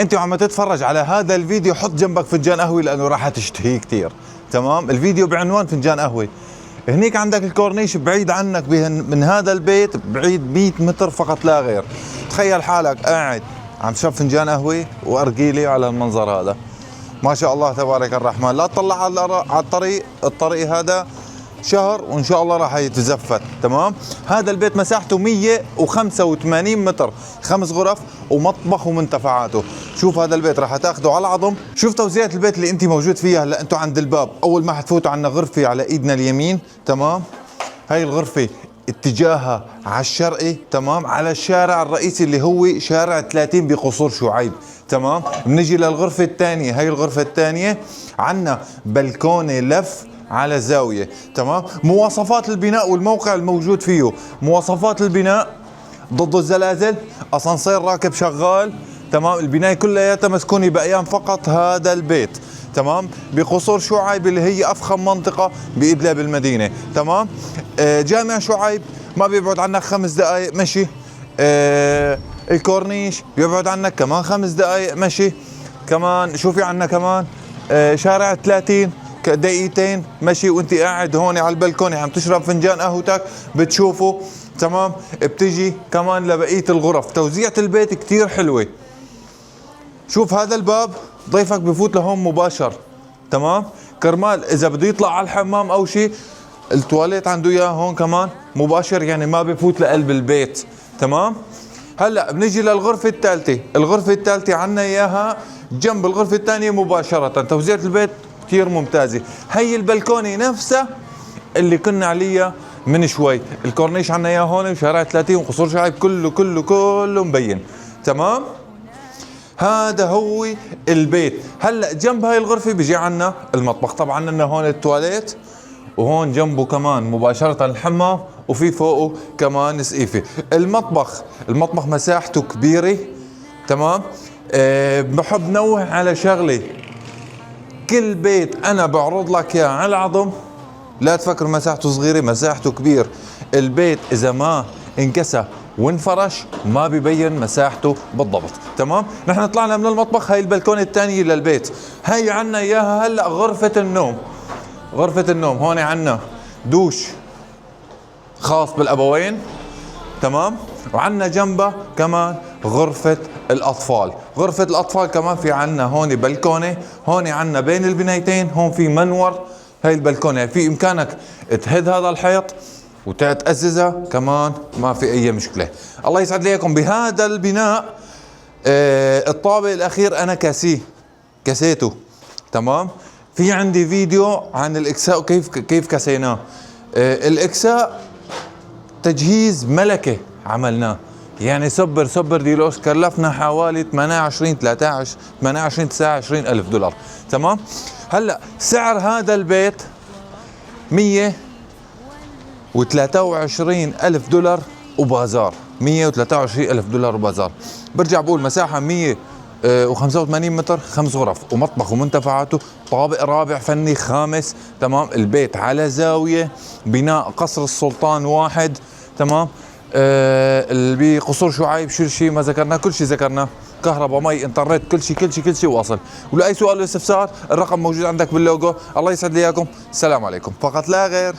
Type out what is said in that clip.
انت وعم تتفرج على هذا الفيديو حط جنبك فنجان قهوة لانه راح تشتهيه كثير. تمام، الفيديو بعنوان فنجان قهوة. هنيك عندك الكورنيش بعيد عنك من هذا البيت بعيد 100 متر فقط لا غير. تخيل حالك قاعد عم تشرب فنجان قهوة وارجيلي على المنظر هذا، ما شاء الله تبارك الرحمن. لا تطلع على الطريق، الطريق هذا شهر وان شاء الله راح يتزفت. تمام، هذا البيت مساحته 185 متر، 5 غرف ومطبخ ومنتفعاته. شوف هذا البيت راح تاخده على العظم. شوف توزيعة البيت اللي انت موجود فيها هلا. انتم عند الباب اول ما حتفوتوا عندنا غرفة على ايدنا اليمين. تمام، هاي الغرفة اتجاهها على الشرقي، تمام، على الشارع الرئيسي اللي هو شارع 30 بقصور شعيب. تمام، بنجي للغرفة الثانية. هاي الغرفة الثانية عندنا بلكونة لف على زاوية. تمام، مواصفات البناء والموقع الموجود فيه، مواصفات البناء ضد الزلازل، اسانسير راكب شغال. تمام، البناية كلها مسكونة بأيام فقط هذا البيت. تمام، بقصور شعيب اللي هي افخم منطقة بإدلب المدينة. تمام، جامع شعيب ما بيبعد عنك 5 دقائق مشي. الكورنيش بيبعد عنك كمان 5 دقائق مشي. كمان شو في عنا كمان؟ شارع 30 دقيقتين مشي وانت قاعد هون على البلكونه عم تشرب فنجان قهوتك بتشوفه. تمام، بتيجي كمان لبقية الغرف. توزيعة البيت كتير حلوة. شوف هذا الباب ضيفك بفوت لهون مباشر. تمام، كرمال اذا بده يطلع على الحمام او شيء التواليت عنده اياه هون كمان مباشر، يعني ما بفوت لقلب البيت. تمام، هلا بنيجي للغرفة الثالثة. الغرفة الثالثة عنا اياها جنب الغرفة الثانية مباشرة. توزيعة البيت كثير ممتازة. هي البلكونة نفسها اللي كنا عليها من شوي، الكورنيش عنا اياه هون وشارع 30 وقصور شعيب كله كله كله مبين. تمام، هذا هو البيت. هلا جنب هاي الغرفة بيجي عنا المطبخ. طبعا عنا هون التواليت، وهون جنبه كمان مباشرة الحمام، وفي فوقه كمان سقيفة. المطبخ مساحته كبيرة. تمام، بحب نوه على شغلة، كل بيت أنا بعرض لك إياه على العظم لا تفكر مساحته صغيرة، مساحته كبير. البيت إذا ما انكسى وانفرش ما ببين مساحته بالضبط. تمام، نحن طلعنا من المطبخ، هاي البلكونة الثانية للبيت. هاي عنا إياها هلأ غرفة النوم. غرفة النوم هون عنا دوش خاص بالأبوين. تمام، وعنا جنبها كمان غرفة الأطفال. غرفة الأطفال كمان في عنا هون بلكونة، هون عنا بين البنايتين هون في منور. هاي البلكونة في إمكانك تهد هذا الحيط وتأززها كمان، ما في أي مشكلة. الله يسعد ليكم بهذا البناء. الطابق الأخير أنا كسيته. تمام، في عندي فيديو عن الإكساء وكيف كسيناه. الإكساء تجهيز ملكة عملناه، يعني سوبر سوبر ديلوكس، كلفنا حوالي 28 13 28 29 ألف دولار. تمام، هلا سعر هذا البيت 123 ألف دولار وبازار. 123 ألف دولار وبازار. برجع بقول مساحة 185 متر، 5 غرف ومطبخ ومنتفعاته، طابق رابع فني خامس. تمام، البيت على زاوية، بناء قصر السلطان 1. تمام، بقصور شعيب شو شيء ما ذكرناه، كل شيء ذكرناه، كهرباء مي انترنت كل شيء كل شيء كل شيء واصل. ولاي سؤال واستفسار الرقم موجود عندك باللوجو. الله يسعد لي اياكم، السلام عليكم فقط لا غير.